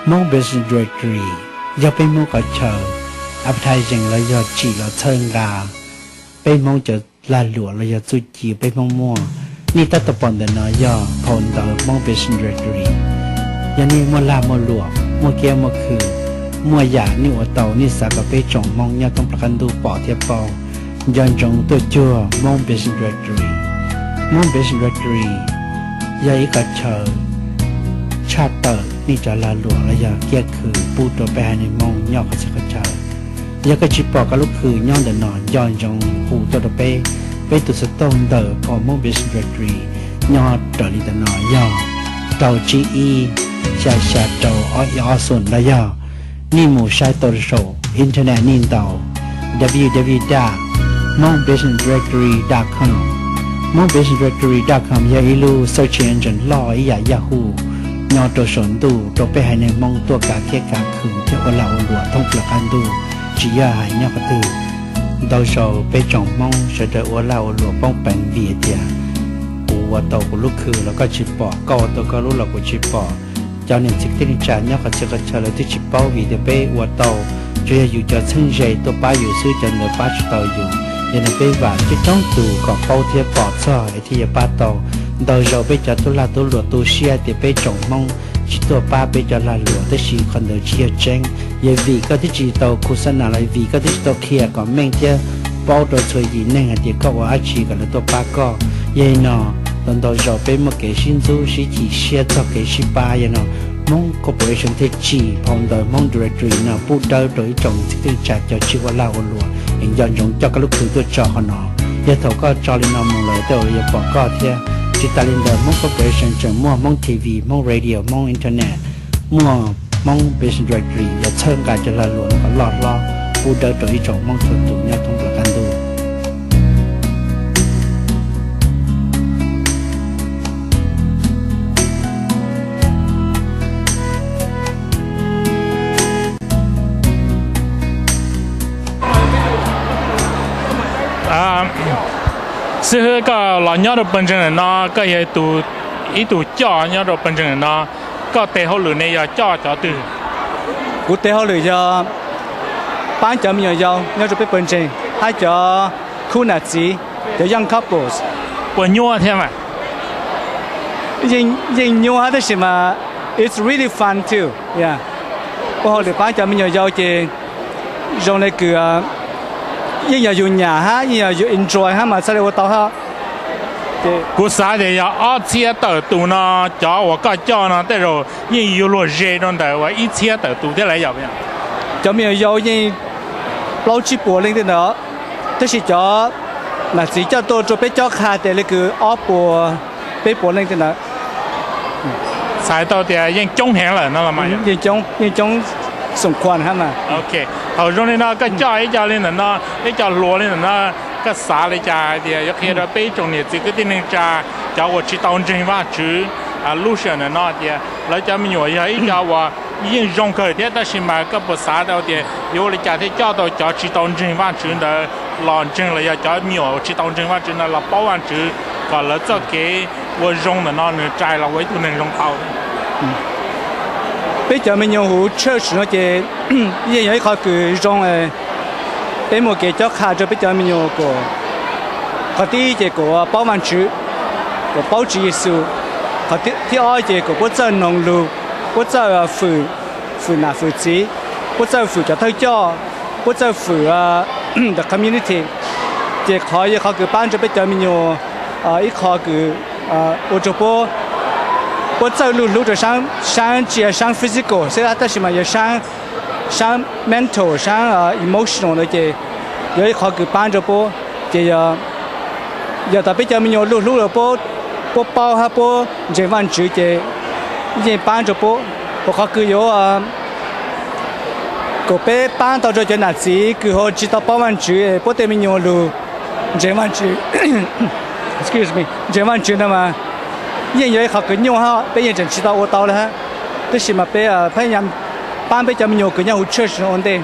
Hmoob Business Directory yog peb Hmoob qhov chaw advertising los yog tsim los txhawb nqa peb Hmoob cov lag luam los yog txuj ci peb Hmoob muaj. Nej tab tom pom ntawm no yog phau ntawv Hmoob Business Directory. Yog nej muaj lag muaj luam, muaj kiab muaj khw, muaj yam nej ua tau, nej xav kom peb tsoom Hmoob nyob thoob plaws qab ntuj pom thiab paub, nco ntsoov tuaj cuag Hmoob Business Directory. Hmoob Business Directory yog ib qhov chaw tshaj tawm nej cov lag luam los yog kiab khw pub rau peb haiv neeg Hmoob nyob qhov txhia qhov chaw. Yog koj tsis pom koj lub khw nyob ntawm no, nco ntsoov hu tuaj rau peb. Peb tus xov tooj ntawm phau Hmoob Business Directory nyob raws li ntawm no yog rau tsib ib xya xya rau ob ib ob xoom los yog nej mus saib tau saum internet nej ntaus w w w dot hmong business directory dot com. Hmong business directory dot com yog ib lub search engine loj ib yam Yahoo nyob rau saum ntuj rau peb haiv neeg Hmoob tuaj kav kiab kav khw thiab ua lag ua luam thoob plaws qab ntuj, tsis yog hais nyob qhov twg. Ntau zaus peb tsoom Hmoob sawv daws ua lag ua luam poob peev vim tias kuv ua tau kuv lub khw los koj tsis pom, koj ua tau koj lub los kuv tsis pom. Cov niam txiv kwv tij neej tsa nyob qhov txhia qhov chaw lawv twb tsis paub vim tias peb ua tau, tsuas yog yus cov txheeb ze tuaj pab yus xwb, cov ntawd pab tsis tau yus. Yog li peb vam coob coob tus kom paub thiab pom txog es thiaj yuav pab tau. Ntau zaus peb cov tub lag tub luam tu siab tias peb tsoom Hmoob tsis tuaj pab peb cov lag luam, tab sis qhov ntawd tsis yog tseeb. Yog vim koj twb tsis tau khu xab nas los vim koj twb tsis tau qhia kom meej thiab paub rau txhua yim neeg hais tias koj ua dab tsi kom lawv tuaj pab koj. Yog li no, ntau ntau zaus peb muaj kev sib ntxub sib chim siab txog kev sib pab. Yog no, Hmoob Corporation thiaj tsim phau ntawv Hmoob Directory no pub dawb rau ib tsoom niam txiv kwv tij neej tsa cov tsis ua lag ua luam es nco ntsoov coj koj lub khw tuaj tso qhov no. Yog thaum koj tso li no mus lawm tej zaum lawv yuav pom koj thiab. Tsis tas li ntawd, Hmoob Corporation tseem muaj Hmoob T V, Hmoob Radio, Hmoob Internet, muaj Hmoob Business Directory yog txhawb nqa cov lag luam no kom loj hlob pub dawb rau ib tsoom Hmoob txhua tus nyob thoob plaws qab ntuj. Xib hwb, koj los nyob rau pawg ntseeg ntawm no, koj yog ib tug coj nyob rau pawg ntseeg ntawm no, koj tes hauj lwm ne yog coj cov twg? Kuv tes hauj lwm yog pab cov me nyuam yaus nyob rau peb pawg ntseeg hab cov khub nam txiv, cov young couples. Puas nyuaj thiab mas? Yeej nyuaj hab tab sis mas it's really fun too. Ua hauj lwm pab cov me nyuam yaus ces zoo le kws yeej yog yus nyam hab yeej yog yus enjoy hab mas txhaj le ua tau hab. Kuv xav tias yog ob txhiab tawm tus no, cov uas koj coj no tej zaum yeej yuav luag ze rau ntawm uas ib txhiab tawm tus thiab lawm yom? Cov me nyuam yaus yeej plaub tsib puas leej tej ntawd, tab sis cov nam txiv coj tuaj rau peb cob qha tes le kws ob puas peb puas leej tej ntawd. Txhais tau tias yeej coob heev lawm no los mas. Yeej coob, yeej coob xoom khuas hab mas. Thaum zoo li no koj coj ib co li ntawm no, ib co hluas li ntawm no, koj xav li cas hais tias yuav qhia rau peb ib tsoom niam txiv kwv tij neej tsa, cov uas tsis tau ntseeg Vajtswv lub sij hawm ntawm no tias lawv cov me nyuam yog ib co uas yeej zoo kawg thiab, tab sis mas koj puas xav tau tias yuav ua li cas thiaj coj tau cov tsis tau ntseeg Vajtswv ntawd los ntseeg, los yog cov me nyuam tsis tau ntseeg Vajtswv ntawd los paub Vajtswv kom lawv txoj kev ua zoo ntawm no nws rais los ua ib tug neeg zoo tau? Peb cov me nyuam huv church no ces yeej yog ib qho kws zoo, peb muaj kev cob qha rau peb cov me nyuam kom, qhov tib ces kom paub Vajtswv, kom paub Tswv Yexus, qhov thib ob ces kom puab txawj noog lug, puab txawj fwm nam fwm txiv, puab txawj fwm cov thawj coj, puab txawj fwm the community. Ces qhov yog qhov kws pab rau peb cov me nyuam ib qho kws ua rau puab, puab txawj lug hlub rau saab, tsis yog saab physical xwb tab sis mas yog saab, saab mental, saab emotional ntawd ces yog ib qho kws pab rau puab. Ces yog tas peb cov me nyuam lug hlub rau puab, puab paub hab puab ntseeg Vajtswv ces yeej pab rau puab. Puas qhov kws yuav kom peb pab tau rau cov nam txiv kws ho tsis tau paub Vajtswv, puab tej me nyuam lug ntseeg Vajtswv, ntseeg Vajtswv ntag mas yeej yog ib qho kws nyuaj hab peb yeej tseem tsis tau ua tau le hab, tab sis mas peb pab peb cov me nyuam kws nyob huv church no ua ntej.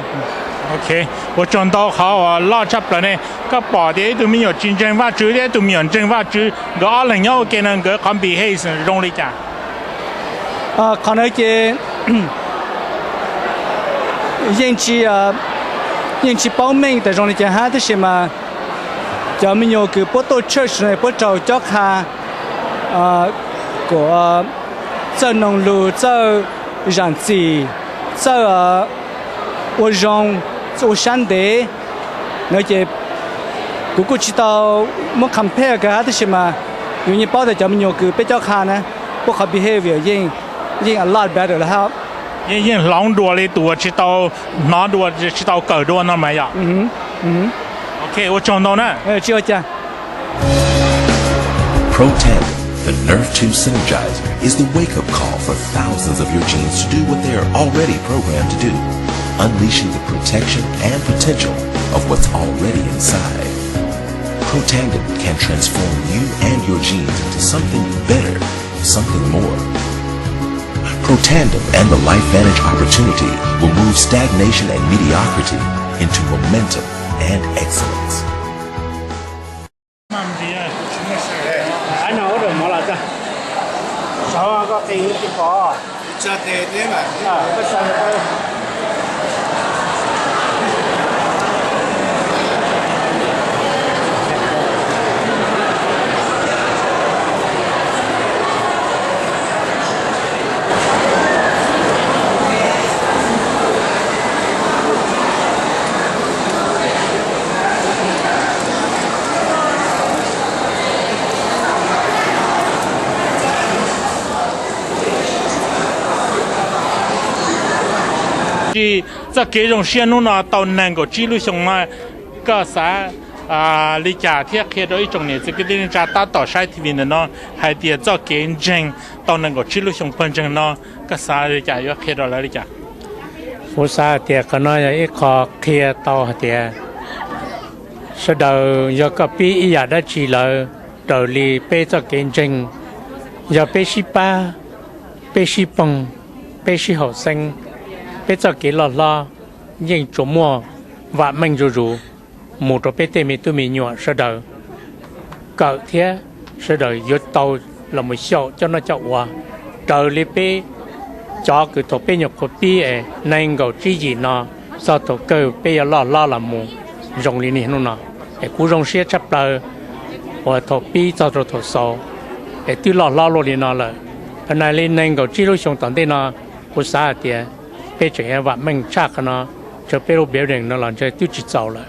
Ua tsaug ntau qhov uas loj tshaj plaws ne. Koj pom tias ib tug me nyuam tsis ntseeg Vajtswv thiab ib tug me nyuam ntseeg Vajtswv nkawd ob leeg nyob ua ke no nkawd qhov behavior zoo li cas? Qhov no ces Yeej tsis, yeej tsis paub meej tas zoo li cas hab, tab sis mas cov me nyuam kws puab tuaj church no puab raug cob qha kuas txawj noog lug, txawj zaam txim, txawj ua zoo, ua sab ntev no ces kuv kuj tsis tau muab compare kawg hab, tab sis mas yus yeej paub tas cov me nyuam kws peb cob qha na, puab qhov behavior yeej, yeej a lot better lawm hab. Yeej, yeej hloov dua li tus uas tsis tau hnov dua, tsis tau kawm dua no mas yom. Ok, ua tsaug ntau na. Tsis ua cas. Protandim, the nerve to synergize, is the wake-up call for thousands of your genes to do what they are already programmed to do, unleashing the protection and potential of what's already inside. Protandim can transform you and your genes into something better, something more. Protandim and the LifeVantage opportunity will move stagnation and mediocrity into momentum and excellence. Txoj kev zoo siab hnub no tau nees nkaum tsib lub xyoo no, koj xav li cas thiab qhia rau ib tsoom niam txiv kwv tij neej tsa tab tom saib T V ntawm no hais tias txoj kev ntseeg tau nees nkaum tsib lub xyoo pawg ntseeg no, koj xav li cas yuav qhia rau lawv li cas? Kuv xav hais tias qhov no yog ib qho qhia tau hais tias sawv daws yog koj pib ib yam dab tsi lawm raws li peb txoj kev ntseeg, yog peb sib pab, peb sib poog, peb sib haum xeeb, peb txoj kev loj hlob yeej tsuas muaj vam meej zuj zus mus rau peb tej me tub me nyuam sawv daws kawm thiab sawv daws yuav tau los mus xyaum coj noj coj ua raws li peb cov kws thaum peb nyuam qhuav pib es nees nkaum tsib yim no txog thaum kawg peb yuav loj hlob los mus zoo li niaj hnub no. Es kuv zoo siab tshaj plaws uas thaum pib txog rau thaum xaus es twb loj hlob luaj li no lawm. Thaum nais li nees nkaum tsib lub xyoo tom ntej no, kuv xav hais tias peb tseem yuav vam meej tshaj qhov no, ntshe peb lub building no los ntshe twb tsis txaus lawm.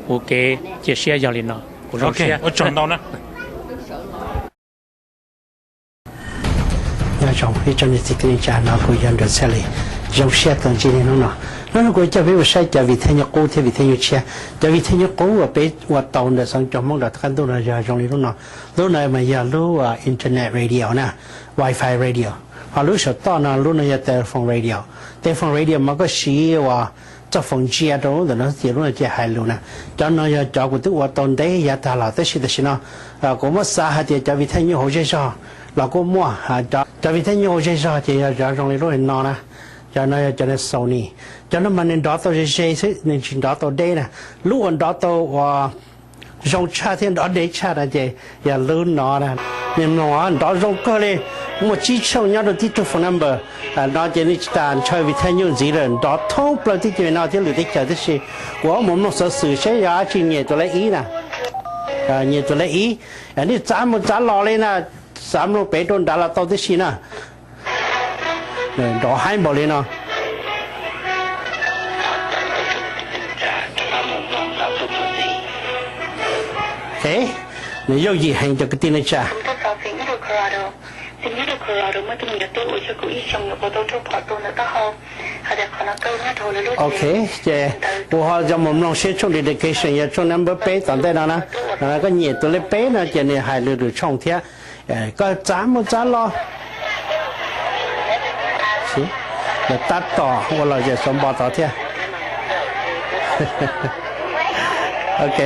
Kuv kev cia siab yog li no. Kuv zoo siab. Nyob zoo ib tsoom niam txiv kwv tij neej tsa, no kuv yog Nraug Txhiaj Lis. Zoo siab tau ntsib nej hnub no. Hnub no kuv coj peb mus saib cov video nyuj qub thiab video nyuj tshiab. Cov video nyuj qub uas peb ua tau ntawm Xeev Cua Hmoob rau tom qab ntuj no yog zoo li lub no. Lub no mas yog lub internet radio na, wifi radio. Ho lub saum toj no, lub no yog telephone radio. Telephone radio mas koj siv uas txoj foos ntsia rau lub ntawm no ces lub no ces hais lus na. Cov no yog cov kuv twb ua tau ntev yav tag los, tab sis tam sim no kuv muab xav hais tias cov video nyuj hauv zej zog los kuj muaj. Cov video nyuj hauv zej zog ces yog cov zoo li lub no na. Cov no yog cov Sony. Cov no mas nws nrov tau ze ze xwb, nws tsis nrov tau deb na. Lub uas nrov tau uas zoo tshaj thiab nrov deb tshaj no ces yog lub no na. Mloog, nrov zoo kawg li. Muaj tsib tshooj nyob rau tib tug phone number no ces nws tsis tas ntshaw video nyuj ntxiv lawm, nrov thoob plaws teb chaws no thiab lwm teb chaws tib si. Kuv mus mloog xov xwm seb yog dab tsi nyiam tus lej ib na. Nyiam tus lej ib. Nej txav mus txav los li na, xav mloog pem rau nrad los tau tib si na. Nrov haib npaum li no. Nws yooj yim heev cov kwv tij neej tsa. Ok, ces kuv ho yuav mus mloog seb tshooj dedication yog tshooj number peb tom ntej no na. Koj nyiam tus lej peb no ces nws hais lwm lwm tshooj thiab. Koj txav mus txav los, tab tom ua lom zem xov npo tod thiab. Ok.